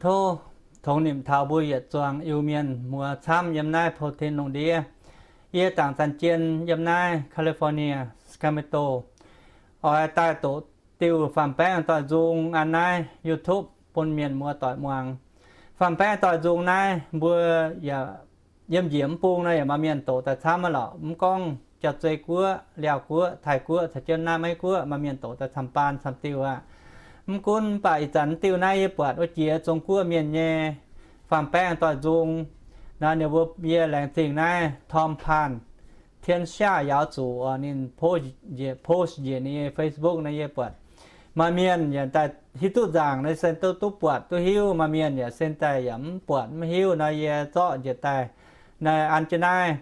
Tov tongx nimc taux mbuo yietc zuangx Iu-Mienh muoz camv yiem naaiv Portland lungh ndiev. Yie Dangc Zanc Jien yiem naaiv California, Sacramento, oix daaih doqc diuh faam-baengv doic nzung an naaiv YouTube bun mienh muoz doic muangx. Faam-baengv doic nzung naaiv mbuo yaac yiem njiec mv bung nor yaac maaih mienh doqc daaih camv aqv lorqc. Mv gorngv Jauv-Zei Guoqv, Laauv Guoqv, Taiv Guoqv, caux jienv naaiv Meiv Guoqv maaih mienh doqc daaih camv baan camv diuh aqv. Mv gunv mv baac ih zanc diuh naaiv yie buatc wuov jiex Zong-Guoqv mienh nyei faam-baengv doic nzung. Naaiv ninh mbuo, yie laengz zingh naaiv Tom Pan, Tien Siaah Yaauv Zuqc, ninh post njiec, post njiec ninh nyei Facebook naaiv yie buatc. Maaih mienh yaac daaih hiuv duqv nzaangc naaiv se duqv, duqv buatc duqv hiuv. Maaih mienh yaac se daaih yaac mv buatc mv hiuv nor yie zorqv njiec daaih naaiv an jienv naaiv,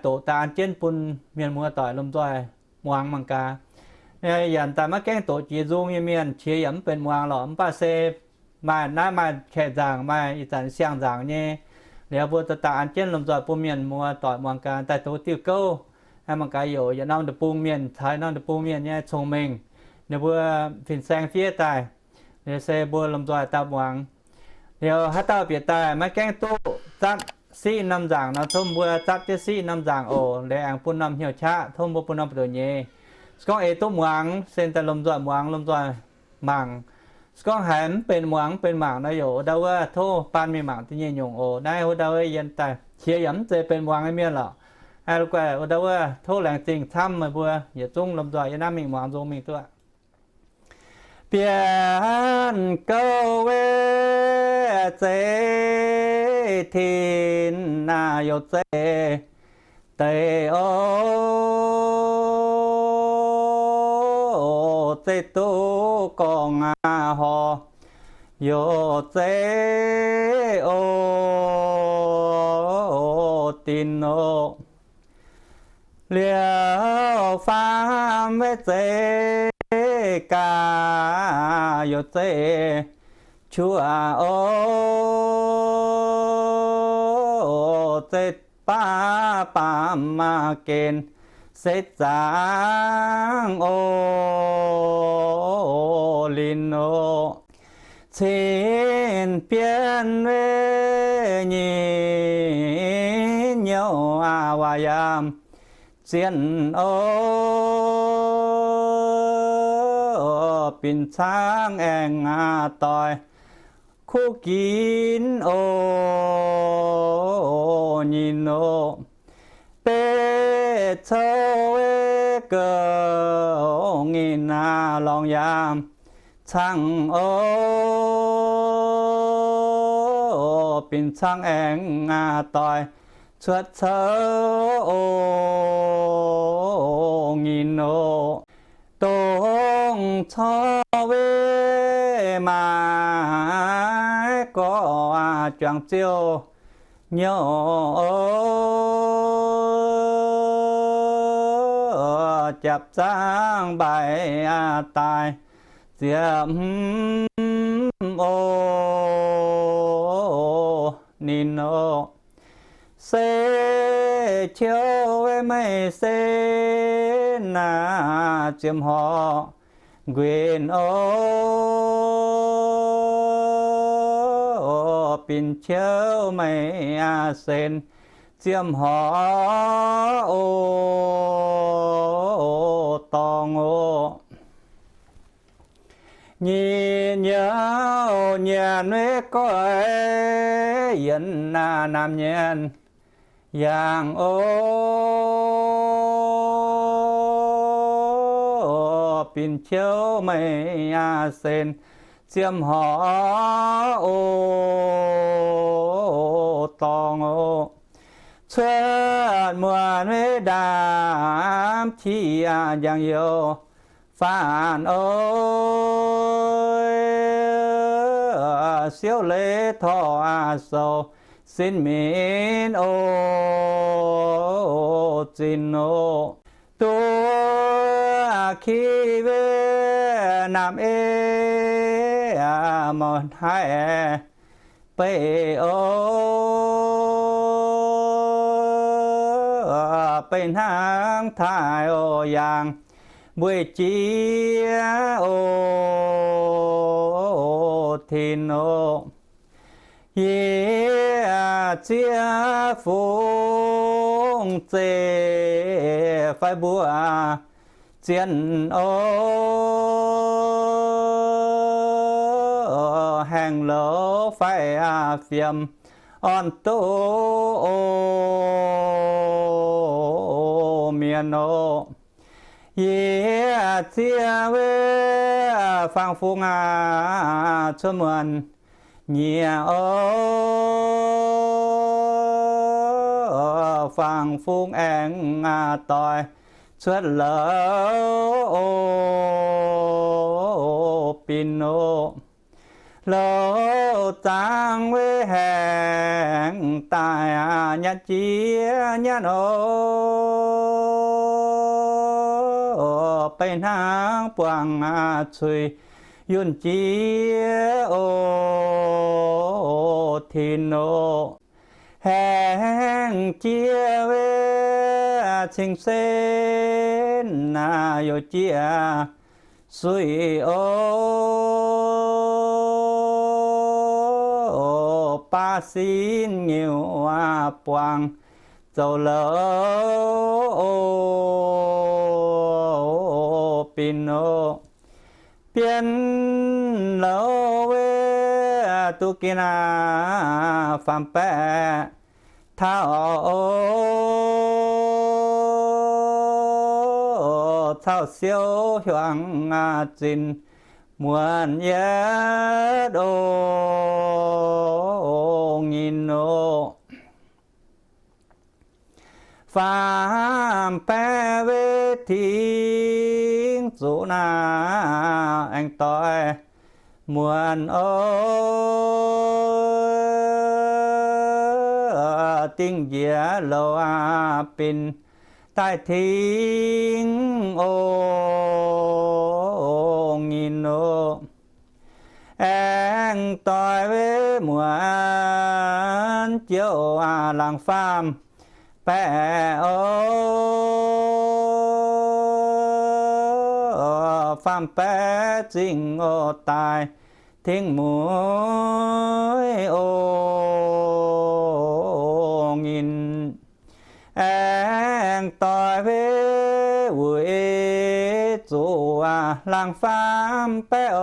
doqc daaih an jienv bun mienh muoz doic lomh nzoih muangx mangc gaax. Yaac daaih maiv gaengh doqc jiex nzung nyei mienh qiex yaac mv benx muangx lorqc. Mv baac se maaih naaiv maaih kaeqv nzaangc, maaih ih zanc siang-nzaangc nyei. Liuz mbuo daaih an jienv lomh nzoih bun mienh muoz doic muangx gaax daaih doqc diuh gouv. Mangc gaax youc yietc norm deic-bung mienh caux norm deic-bung mienh nyei cong-mengh, ninh mbuo fin-saeng fiev daaih. Liuz se mbuo lomh nzoih daaih muangx. Liuz haaix dauh bieqc daaih maiv gaengh duqv zatv siqv norm nzaangc nor, tov mbuo zatv jienv siqv norm nzaangc oc. Liuz aengx bun norm hnyouv qaqv, tov mbuo bun norm buoz-ndoqv nyeiz. Se gorngv eix duqv muangx, se daaih lomh nzoih muangx, lomh nzoih mangc. Se gorngv haiz mv benx muangx, mv benx mangc nor, youc wuov ndau wuov tov baan mingh mangc da'nyeic nyungc oc. Naaiv wuov ndau wuov yie daaih qiex yaac mv zeiz benx muangx nyei mienh lorqc. Aa, wuov ndau wuov tov laengz zingh camv meih mbuo yietc zungv lomh nzoih yiem naaiv mingh muangx nzung mingh duqv. Bienh gouv weic zeiv tin naaiv youc zeiv deix oc, zeiv duqv gorngv aqv horc, youc zeiv oc, dinc oc. Liuz faam weic zeiv gaax youc zeiv cuoqv oc, zeiv baav baamh gen se zaangc oc, linc oc. Cin bienh weic nyeic nyouv aav waac yaac zienh oc, binc caangv aengx aav doix kuv ginv oc, nyinh oc. Beiv cou weic gouv nginh aav lorngx yaac caangv oc, binc caangv aengx aav doix cuotv cou oc, nginh oc. Dongh corc weic maaih gorx juangc ziouv nyouv oc, japv zaangv mbaih daaih ziepc hmz oc, ninh oc. Se qiouv weic maiv sen aav ziemx horc nquinx oc, binc qiouv maiv aav sen ziemx horc oc, dorngx oc. Nyic nyouv nyanc weic goiv yienx naamh nyanc yangh oc, binc qiouv maiv aav sen ziemx horc oc, dorngx oc. Cuotv muonc weic ndaamv qiex njang-youh faanv oc, siouv leiz torqv aqv sou sin minv oc, zinh oc. Duqv ki weic naamh ei mouc hnaiv beiv oc, beiv hnangv taaih oc, yangh mbueiz jiex oc, tin oc. Yie zieqv fungx zeiv fai mbuo zien oc, haengh louh fai fiem orn doqv oc, mienh oc. Yie zieqv weiv fangx fungx aac, cuotv muonc nyieqc oc, fangx fungx aengx doix cuotv louh oc, bin oc. Louh zaangc weiv haengh daaih aqv, nyanc jiex nyanc oc, beiv hnangv buangh cuix yunh jiex oc, tin oc. Haengh jiex weiv cing-sen aac, youc jiex suiv oc, baav sin nyuoz buangh zoux louh oc, bin oc. Bienh louh weiv duqv gin aac, faam baeqc taux oc, caux siou hiuang zinc muonc yietv oc, ngin oc. Faam baeqc weiv tengx zuqc naaic aengx doix muonc oc, dingh njiec louh aac, binc daaih tengx oc, ngin oc. Aengx doix weiv muonc jouv aac, laangz faam baeqc oc, faam baeqc zingh oc, daaih tengx mueiz oc, ngin. Aengx doix weiv wuic zuqc aac, laangz faam baeqc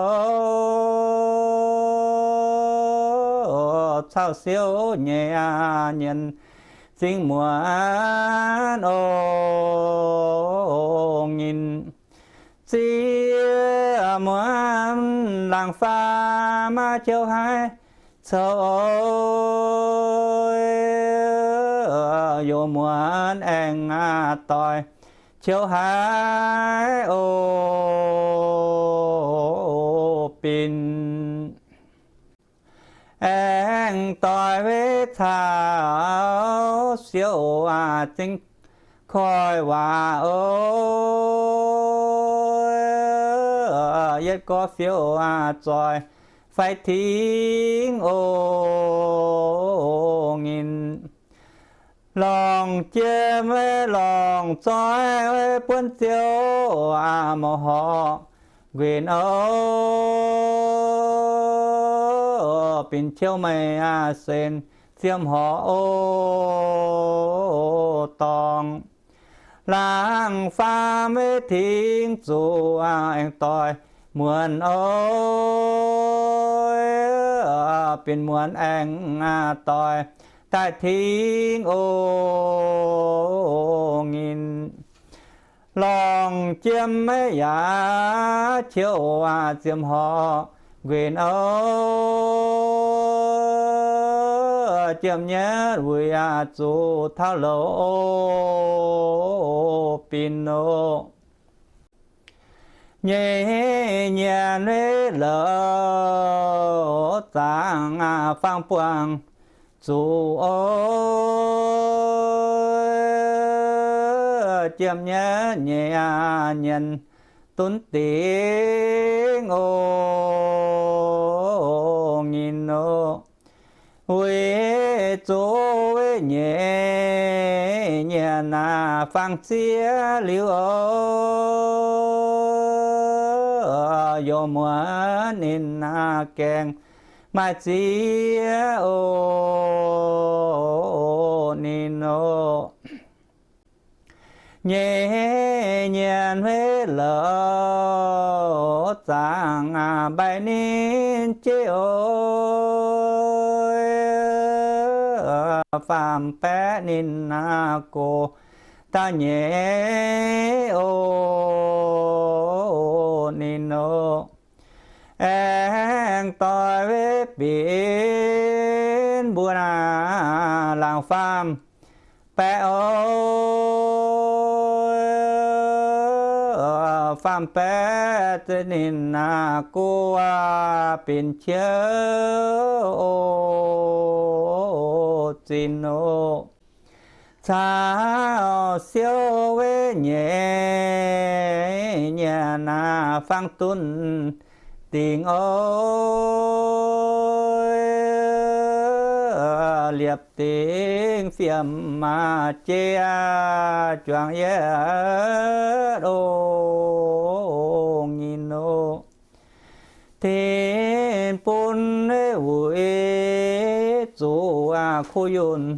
oc, caux siou nyei aac, nyienz zingh muonc oc, ngin. Zieqv muonc laangz faam aqv, qiu haiv coux, youc muonc aengx aqv doix qiu haiv oc, bin. Aengx doix weiv caux siou aac, zingh koiv waac oc, yietv gorx fiou aac, zoih fai tengx oc, ngin. Longc jiem weiv longc zoih weiv buonv ziouv aac, mouc horqc nquinx oc, binc qiu meih aac, sen ziemx horqc oc, dorngc laangz faam weiv tengx zuqc aac, aengx doix muonc oc, binc muonc aengx aqv doix daaih tengx oc, ngin. Longc jiem maiv yaac qiu aac, ziemx horqc nquinx oc, jiem nyietv wuic aac, zuqc taux louh oc, binc oc. Nyei nyienx weiv louh zaangc aac, faang buangh zuqc oc, jiem nyietv nyei aac, nyienx dunv dingc oc, ngin oc. Weic zuqc weiv nyeic nyienx aac, faang zieqv liuz oc, youc muonz ninh aac gaengh baaih ziex oc ninh oc. Nyei nyienx hueiv louc zaangc mbaih ninh jeiv oc. Faam-baeqv ninh gox daaih nyei oc ninh oc. Aengx doix weiv binc mbuo laangz faam-baeqv oc. Faam-baeqv ninh gox binc qiouv oc zinh oc. Caux siouv weiv nyei nyienx fangx dunh dingc oc. Liepc dingc fiem jiex juangc yietv oc nyinh oc. Tin bun wuic zuqc kuv yunh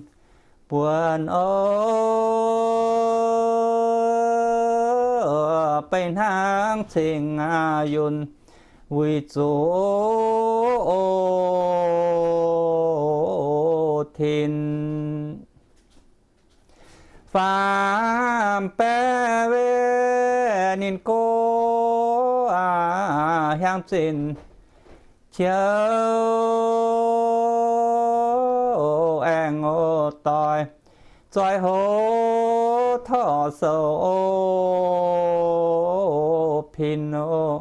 buonc oc. Beiv hnangv cing yunh wuic zuqc oc tin. Faam-baeqv weiv ninh gox hiaangx zinh qiouv aengx oc doix zoih hoz torv sou oc pin oc.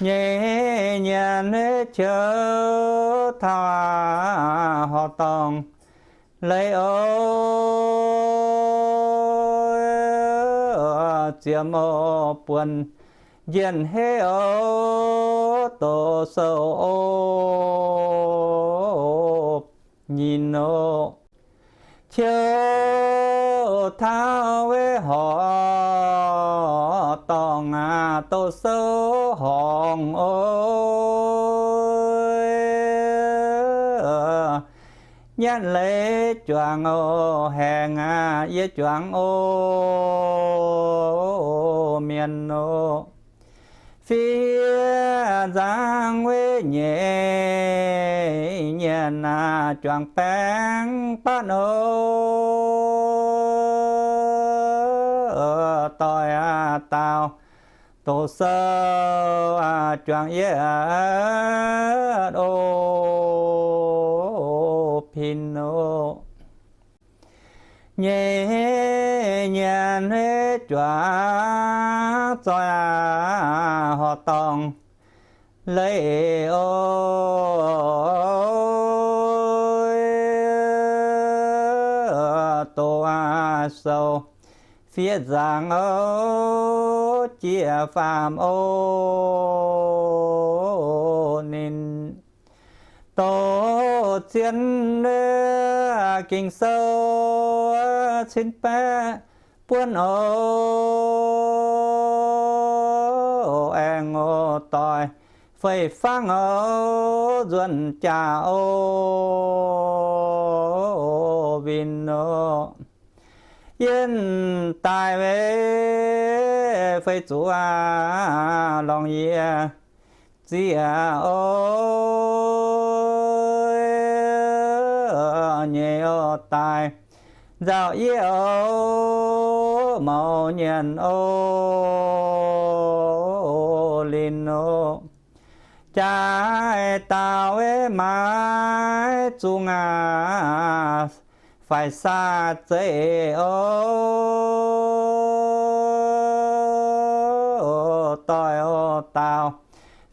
Nyei nyienx qiouv taux horqc dorngh leiz oc. Ziemx oc buonc njien-heiv oc doqc sou oc nyinh oc. Qiouv taux weiv horqc dorngh aqv doqc sou horngh oc. Nyanc leiz juangc oc haengh aqv yie juangc oc mienh oc. Fiev nzangv weiv nyei nyienx aqv juangc baengc batv oc. Doix aqv daaux doqc sou juangc yietv oc pin oc. Nyei nyienx hueiv juangc zoih horqc dorngh leiz oc. Doqc sou fiev nzangv oc jiex faam oc ninh. Doqc zien Ging-Sou cin baeqv buonv oc. Aengx oc doix fei fangv oc nzuonx jaax oc winh oc. Yie daaih weic feix zuqc lorngx yie zieqc oc. Nyei oc daaih nzauh yie oc, maux nyienx oc, linh oc. Jaaix dauh weiv maaiz zungh aac, faix saah zeiv oc. Doix oc dauh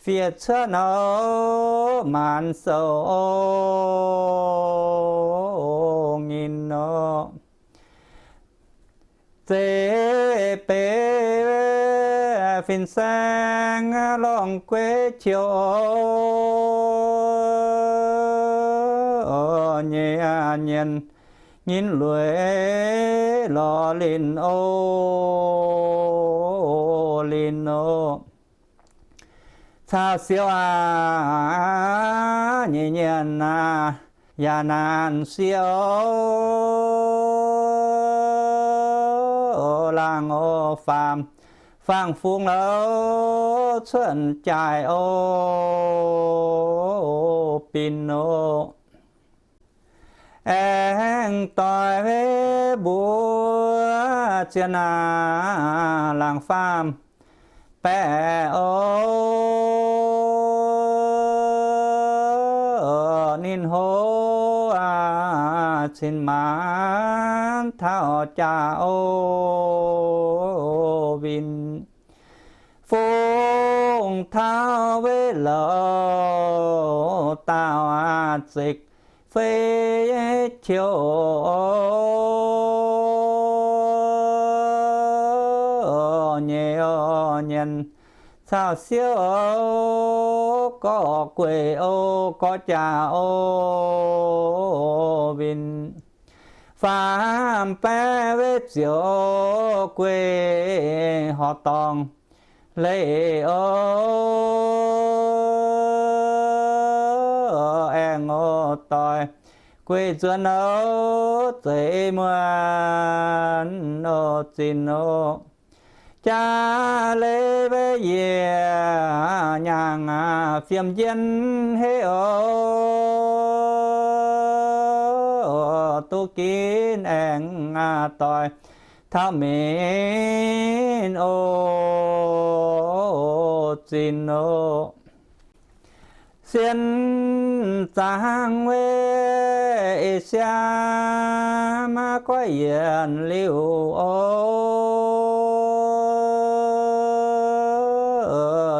fiev cuotv oc, maanc sou oc, nginh oc. Zeiv beiv fin-saeng lorngh gueiv qiou oc, nyei nyienx nyinh lueic lorz linh oc, linh oc. Caux siou aac, nyei nyienx aac, yaac naanc siou, laangh oc faam, faang-fung louc cuotv jaaix oc, bin oc. Aengx doix mbuo zien aac, laangh faam baeqc oc, ninh hlo aac, cin-maanc taux jaax oc, win fong taux weic louc daauh aac, zekc fei qiu oc, nyei oc nyienx caux siou oc, gorx gueic oc, gorx jaax oc, win faam baeqc weic ziouc gueic horqc dorngh leiz oc, aengx oc doix gueic nzuonx oc, zeiz muonc oc, zinh oc. Jaax leiz weic yiec nyaangc aac, fiem jienv heiv oc, duqv ginv aengx aac doix taux minv oc, zinh oc. Sien zaangc weic eix siaam maiv goiv yienc liuz oc,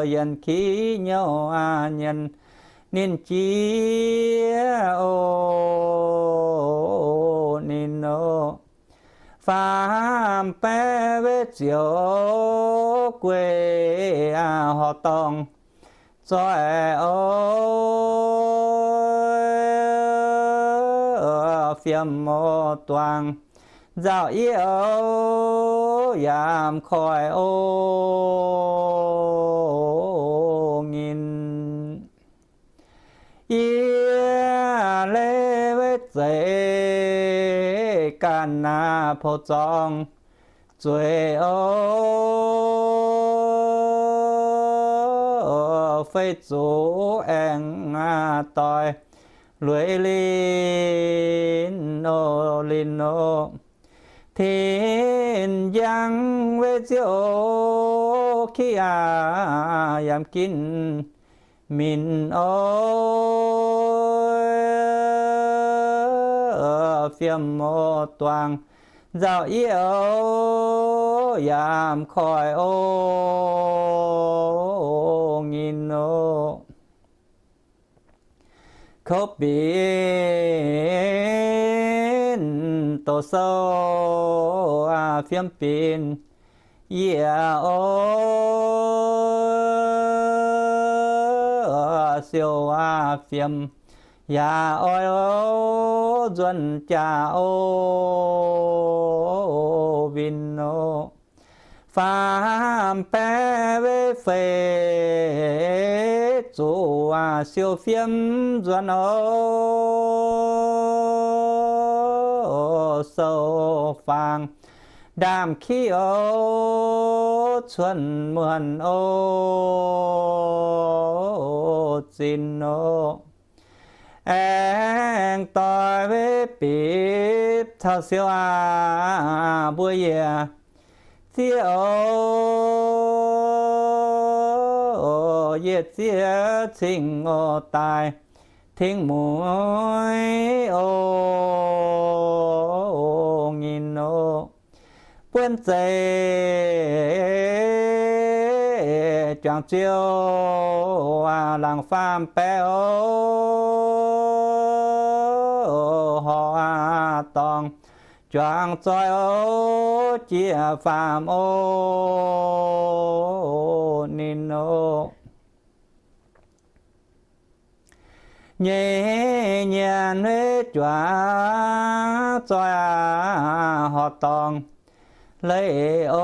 yienc ki nyouh aac, nyienx ninh jiex oc, ninh oc. Faam baeqc weic ziouc gueic aac, horqc dorngh zoih oc, fiem oc duangc nzauh yie oc, yaac mv koic oc, nginh. Yie leiz weic zeiz ganh aac, pou-zorng zueiz oc, feix zuqc aengx aac doix lueiz linh oc, linh oc. Tin-Njang weic ziouc kiv aac, yaac mv ginv minc oc, fiem oc duangc nzauh yie oc, yaac mv koic oc, nginh oc. Kouv binc doqc sou aac, fiem binc yiec oc, siou aac fiem yaac oix oc, nzuonx jaax oc, win oc. Faam baeqc weic feix zuqc aac, siou fiem nzuonx oc, sou faang ndaamv-kiv oc, cuotv muonc oc, zinh oc. Aengx doix weic bipc caux siou aac, mbuo yiec zieqv oc, yiec zieqv cingx oc, daaih tingx mueiz oc, nginh oc. Buonv zeiv juangc ziouc aac, laangz faam baeqc oc, horqc aac dorngx juangc zoih oc, jiex faam oc, ninh oc. Nyei nyienx weic juangc zoih aac, horqc dorngx leiz oc,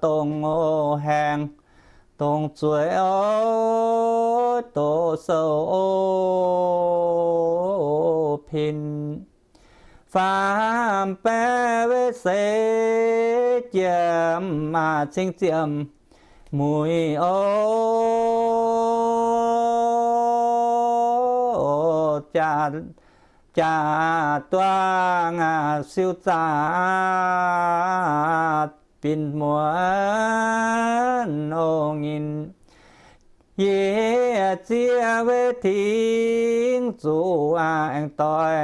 dongh haengh, dongh zueiz oix doqc sou pin. Faam baeqv weiv seix jiem, cing ziepc muic oc. Jaax, jaax duangv siou zaax, bin muonz oc nyinh. Yie zieqv weiv ting zuqc aengx doix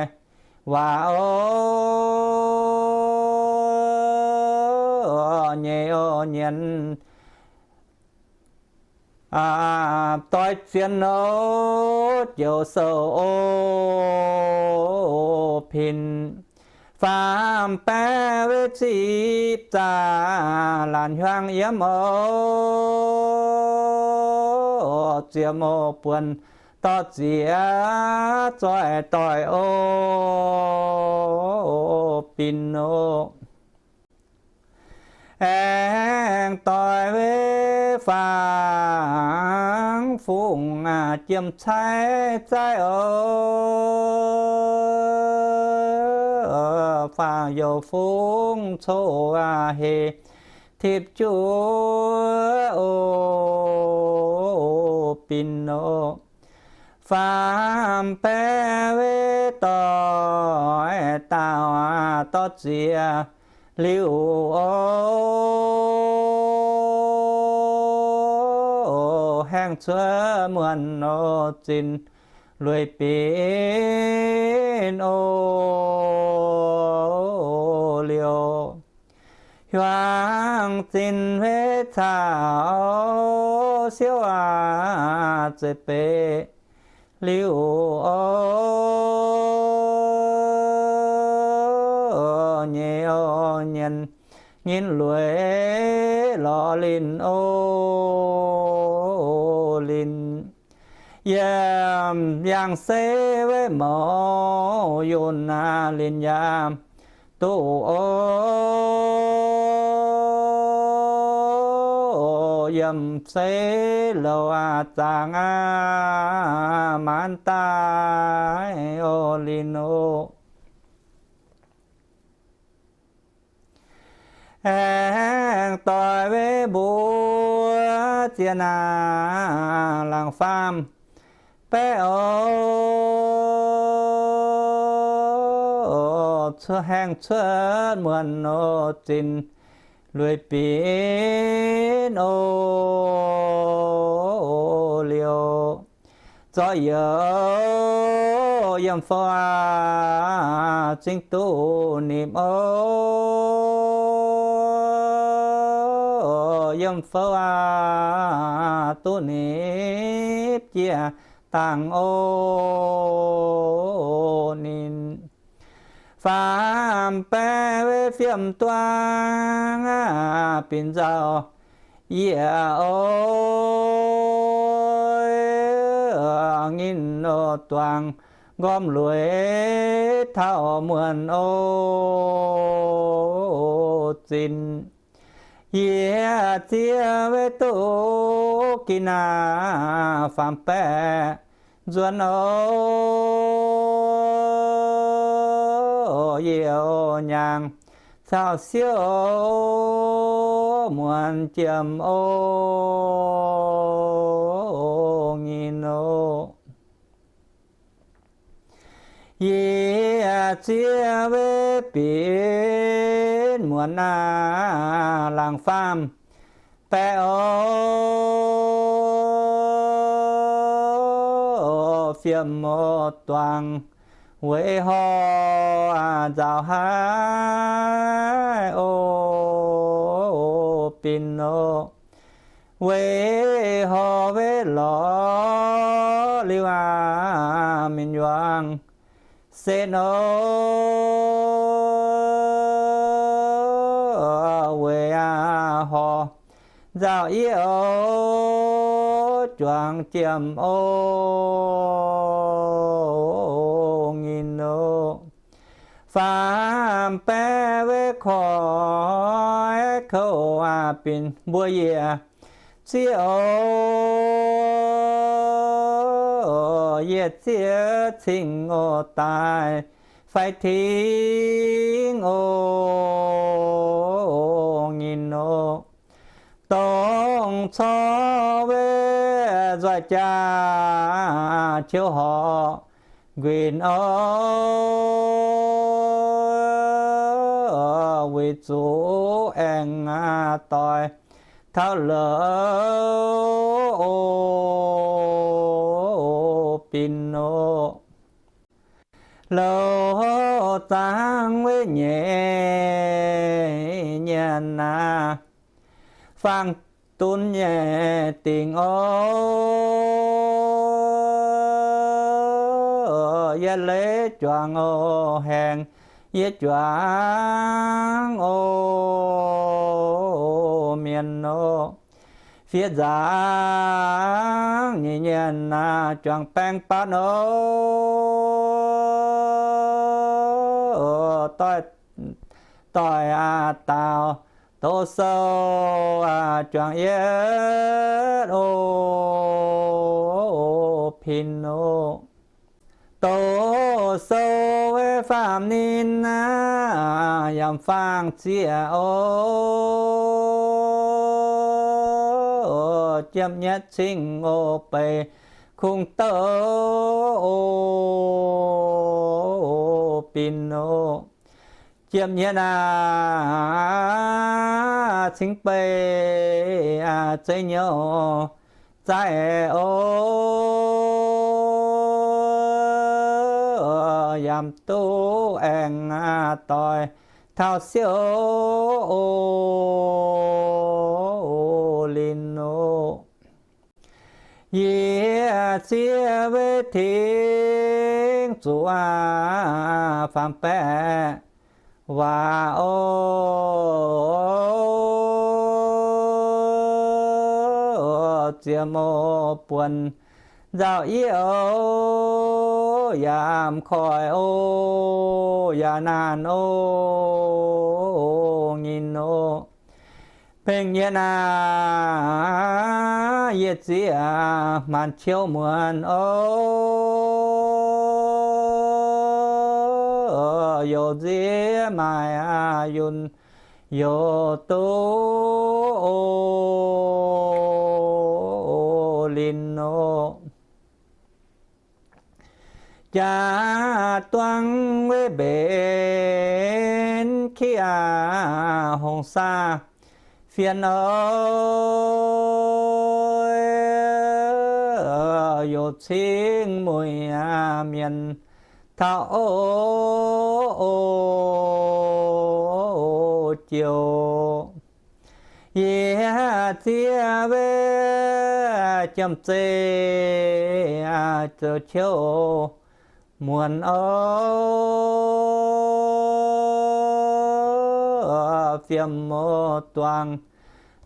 waac oc. Nyei oc nyienz doix zien oc, joux sou oc pin. Faam baeqv weiv zipv zaax, laanh hiuang yiem oc. Ziepc oc buonc dorh ziex zoih doic oc, bin oc. Aengx doix weiv fangx fungx jiem caaiv zaaiv oc. Fangx youh fungx coqv heh tipv juov oc, bin oc. Faam baeqv weiv doix daauh dorh ziex liuz oc. Haengh cuotv muonc oc, zinh lueic binc oc liouh. Hiuang zinh weiv caux siouv aac, zeiz beiv liuz oc. Nyei oc nyienz nyinh lueic lorz linh oc linh. Yiem yangh seix weiv mouc yunh aac, linh yaac duqv oc. Yiem seix louh aac, zaangc aac, maanc daaih oc linh oc. Aengx doix weiv mbuo zien aac, laangz faam baeqv oc. Cuotv haengh cuotv muonc oc, zinh lueic binc oc liouh. Zorqv youh yiem fouv aac, zingh duqv nipc oc. Yiem fouv aac, duqv nipc jiex dangh oc ninh. Faam baeqv weiv fiem duangv aac, binc nzauh yiec oc. Nginh oc duangx nqormh lueic taux muonc oc zinh. Yie zieqv weiv duqv ginh aac, faam baeqv nzuonx oc. Yie oc nyaangx caux siouv muonz jiem oc nginh oc. Yie zieqv weiv binc muonz aac, laangz faam baeqv oc. Fiem oc duangx weic horh aac, nzaaux haaix oc binc oc. Weic horh weic lorz liuz aac, minc yuangx setv oc. Weic aac horh nzauh yie oc, juangc jiem oc nginh oc. Faam baeqv weiv koiv kouv aqv, binc mbuo yiec zieqv oc, yiec zieqv cingx oc, daaih fai tingx oc, nyinh oc. Dongh corc weic nzoih jaa qiu horqc nquinx oc, weic zuqc aengx doix taux louh oc, binc oc. Louh zaangv weic nyeic nyienz aac, faang dunv nyei dingc oc, yietc leiz juangc oc, haengx yietc juangc oc, mienh oc. Fiev nzaangv nyeic nyienz aac, juangc baeng batv oc, doix, doix aac, daaux doz sou aac, juangc yietv oc, pin oc. Doz sou weic faam ninh aac, yaac faang zieqc oc, jiem nyetv cingx oc, beic kungx douh oc, binc oc. Jiem nyetv aac, cingx beic aac, zeiv nyouv zaaic oc, yaac duqv aengx aac, doix taux siouc oc, linc oc. Yie zieqv weic tingx zuqc aac, faam baeqc waac oc, ziemx oc, buonc nzauh yie oc, yaac mv koic oc, yaac naanc oc, nyinh oc. Mengh nyei naaic, yie zieqv maanc ciouv muonz oc, youc nziev maaih aqv, yunh youc duqv oc, linc oc. Jaax duangv weic mbenc kiv aac, hongx saah fien oc, youc cingv mueic aac, mienh taux oc, oc, jouc. Yie zieqv weic jiem zeiv aac, zoux ciouv muonz oc, fiem oc, duangh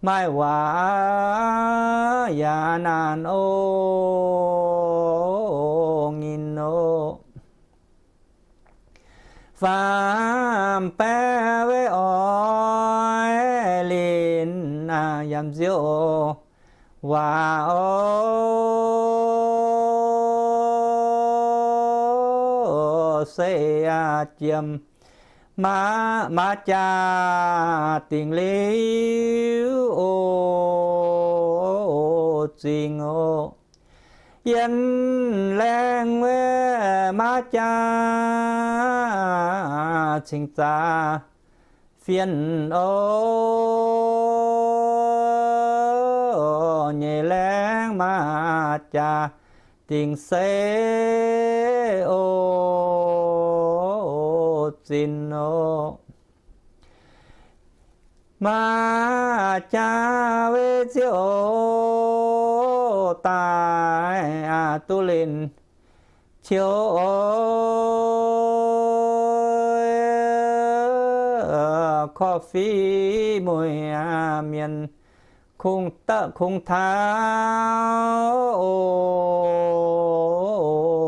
maaih waac yaac naanc oc, nyinh oc. Faam baeqc weic oix linc aac, yaac nziouv waac oc, se aac jiem maa, maa jaa dingc liuz oc, zingx oc. Yiem laengz weic maa jaa cingx zaax fien oc, nyeic laengz maa jaa dingc se oc, zinh oc. Maa jaa weic nziouv daaih aac, duqv linc ciouv oc, korv-fiqv mueic aac, mienh kungx dauh kungx taux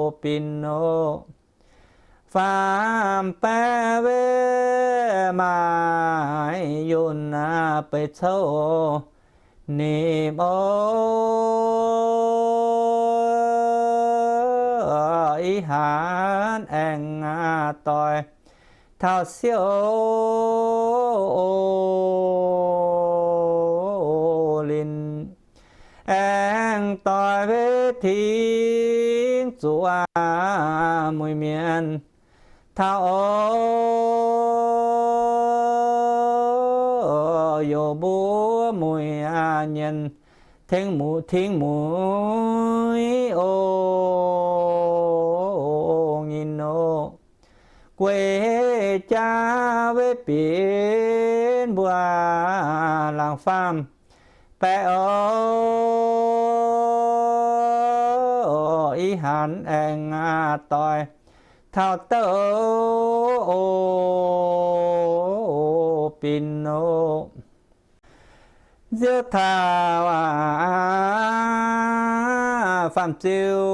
oc, binc oc. Faam baeqv weiv maaih yunh beic couv nipc oc. Ih hanc aengx doix taux siouv oc. Linh aengx doix weiv tingv zuqc mueiz mienh taux oc. Youc mbuo mueiz nyienz tengx mueiz, tengx mueiz oc, nginh oc. Guei jaav weiv binv mbuo laangz faam baeqv oc. Ih hanc aengx doix taux douv oc, binc oc. Nziouv taux faam-ziu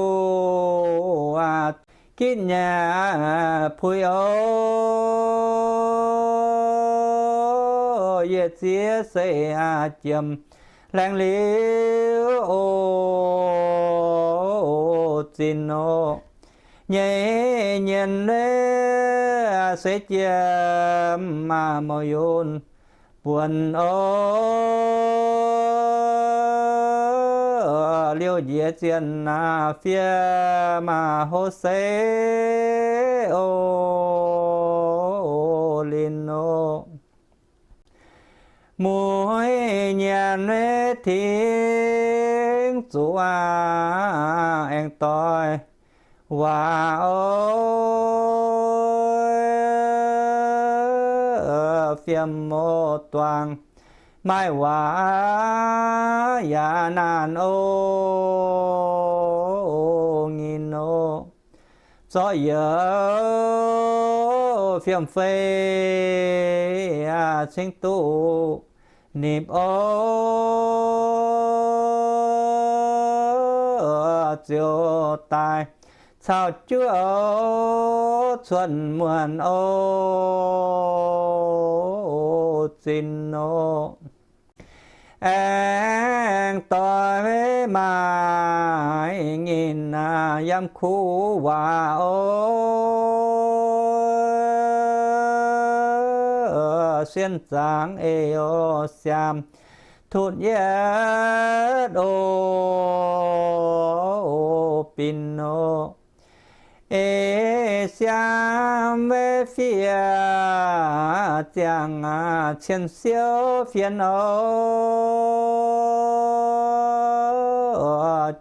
gitv nyei puix oc. Yietc ziex se jiem laengz liuz oc, zinh oc. Nyeic nyienz weiv seix jiem mouc yunh buonc oc. Liouh njiec zienh fiev maaih hlo seix oc, linh oc. Mueiz nyienz weiv tengx zuqc aengx doix waac oc. Fiem oc duangc maaih waac yaac naanc oc, nginh oc. Zorqv youz fiem fei cingv duqv nipc oc. Ziouc daaih caux juov cuotv muonc oc, zinh oc. Aengx doix maaih nginh yiem kuv waac oc. Sienh zaangc eix oc, siaam tutv yietv oc, binc oc. Eix siaam weiv fiev ziangh cien siouv fienx oc.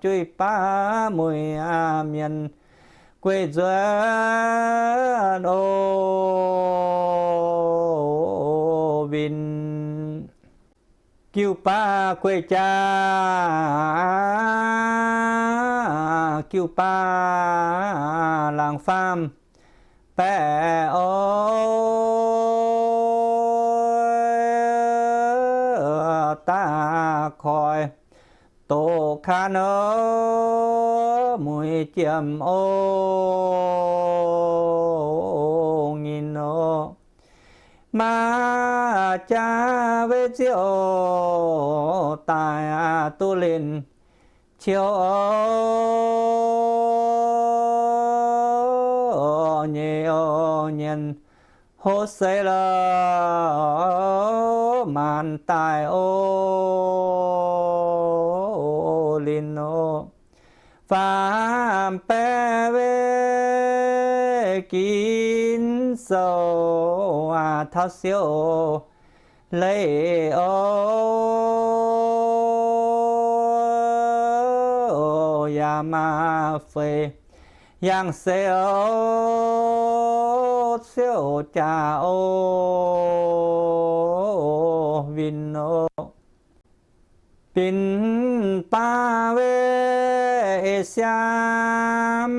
Juiv baav mueiz mienh gueiv nzuonx oc, winh jiu baav gueiv jaa, jiu baav laangz faam baeqc oc. Daav koiv doqc kaav nor mueiz jiem oc, nginh oc. Maaih jaa weiv nziouv daaih duqv linh ciouv oc. Nyei oc, nyienz hlo seix lorqc, maanc daaih oc, linh oc. Faam baeqv weiv ginv sou taux siouv leiz oc. Yaac maaih feix yangh seix oc, siouv jaax oc, winh oc. Binc baav weiv eix siaam,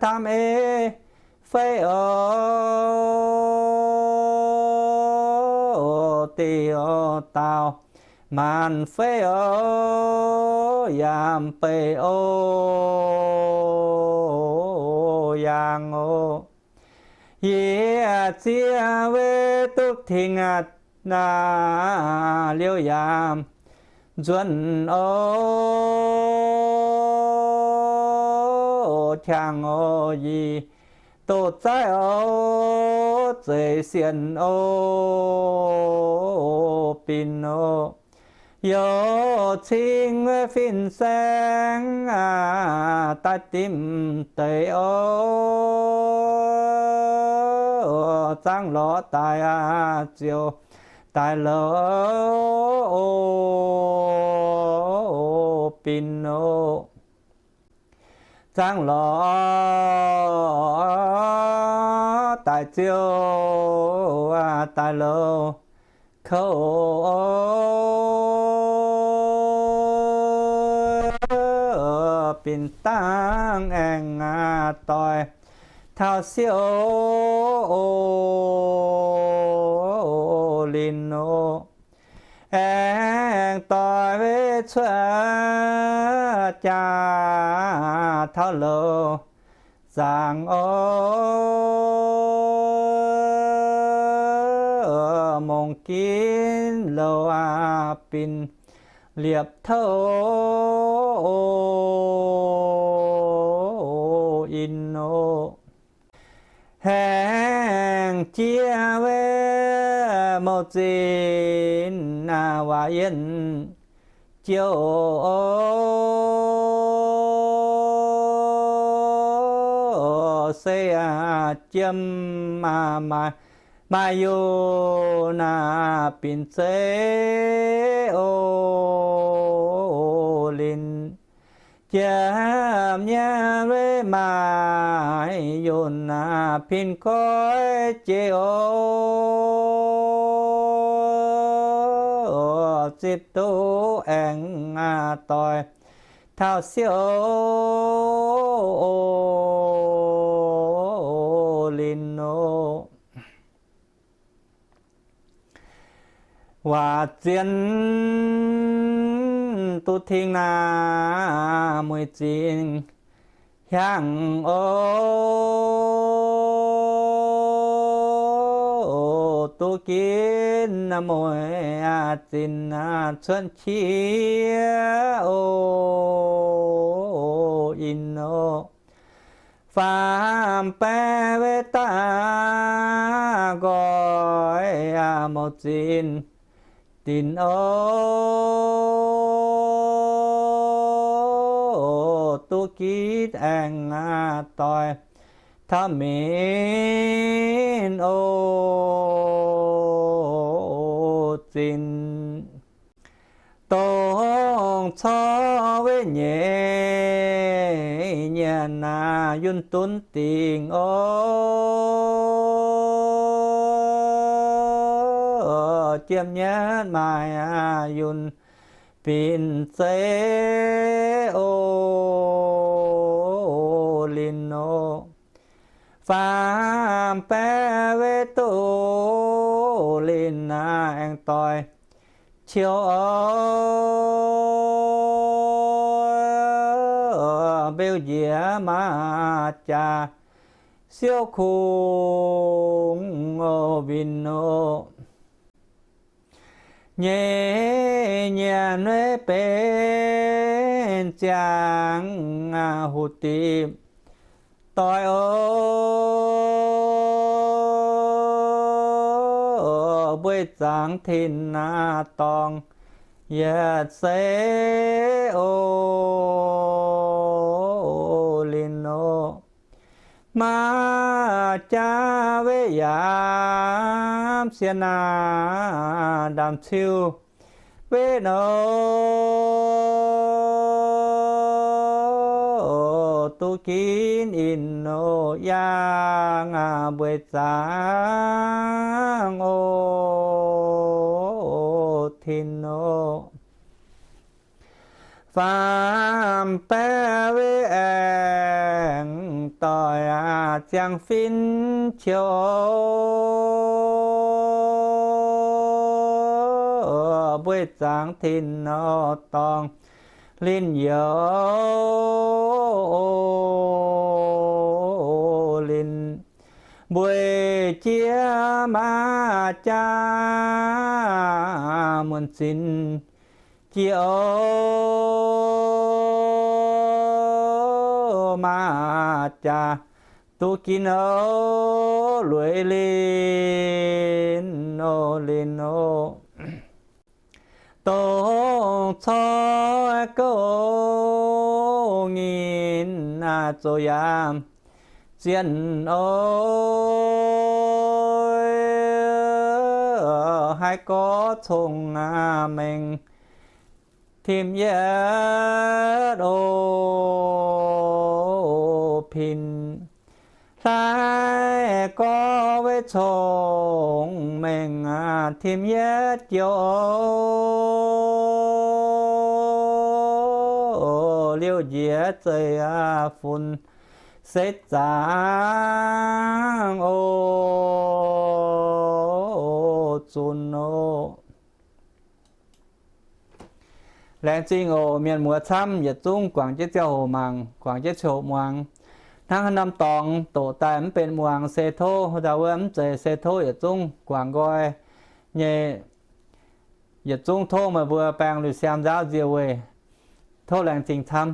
taamv eix feiv oc, diuh dauh maanc feiv oc, yaac mbeix oc, yangh oc. Yie ziev weic duqv tengx liouh yaac nzuonx oc. Qangx oc, yie doqc zaiv oc, zeiz sienx oc, binc oc. Youc cing fin-saeng daaih dimv deix oc. Zaangv lorz daic ziouc daaih louc oc, binc oc. Zaangv lorz daic ziouc daaih louc kouv oc. Binc dangv aengx doix taux siouc oc, linc oc. Aengx doix weic cuotv jaax taux louc zaangc oc. Mongc ginv louc aqv, binc liepc touv oc, inc oc. Haengh jiex weic mouc zinh waac yienh jouh oc. Se jiem maaih, maaih yunh binc zeiv oc, linc. Jiem nyei weic maaih yunh pin goiv jiex oc. Zipv duqv aengx doix taux siouc oc, linc oc. Waac zien duqv tingx naaiv mueiz zinh hiaangx oc. Duqv ginv mueiz zinh cuotv qiex oc, inc oc. Faam baeqv weic daaih nqoi mouc zinh dinc oc. Duqv ginv aengx doix taux minv oc, zinh dongh corc weic nyei nyanc yunh dunv dingc oc. Jiem nyatv maaih yunh binc zeiv oc, linc oc. Faam baeqv weic duqv linc aengx doix ciouv oc. Mbeu njiec maaih jaax siouv kungx oc, winc oc. Nyei nyanc weic benx ziangx huv dipc doix oc. Mbueiz zaangc tin dorngh yietc seix oc, linc oc. Maaih jaax weic yaamv sienh aac, ndaamv-ciu weic nor, duqv ginv inc oc, yangh mbueiz zaangc oc, tin oc. Faam baeqv weic aengx doix aac, ziangh fin-ciouv mbueiz zaangc tin nor dorngh linh youz linh. Mbueiz jiex maaz jaax, muonc zinh jiex oc, maaz jaax duqv ginv oc, lueiz linh oc, linh oc. Dongh corc gouv nyinh zoux yaac zien oc, haih gorx cong-mengh tim yietv oc, pin hlaaix gorx weic cong-mengh tim yietv jouv oc, liouh njiec zeiv funx se zaangc oc, zunc oc. Laengz zingh oc, mienh muoz camv, yietc zungv guangc jienv ziangh hoc mangc, guangc jienv ziangh hoc muangx. Hnangv haaix norm dorngx doqc daaih mv benx muangx se tov, ndau wuov mv zeiz se tov, yietc zungv guangc nqoi nyei, yietc zungv tov meih mbuo baeng lui-siaam nzaauv nzie weih. Tov laengz zingh camv.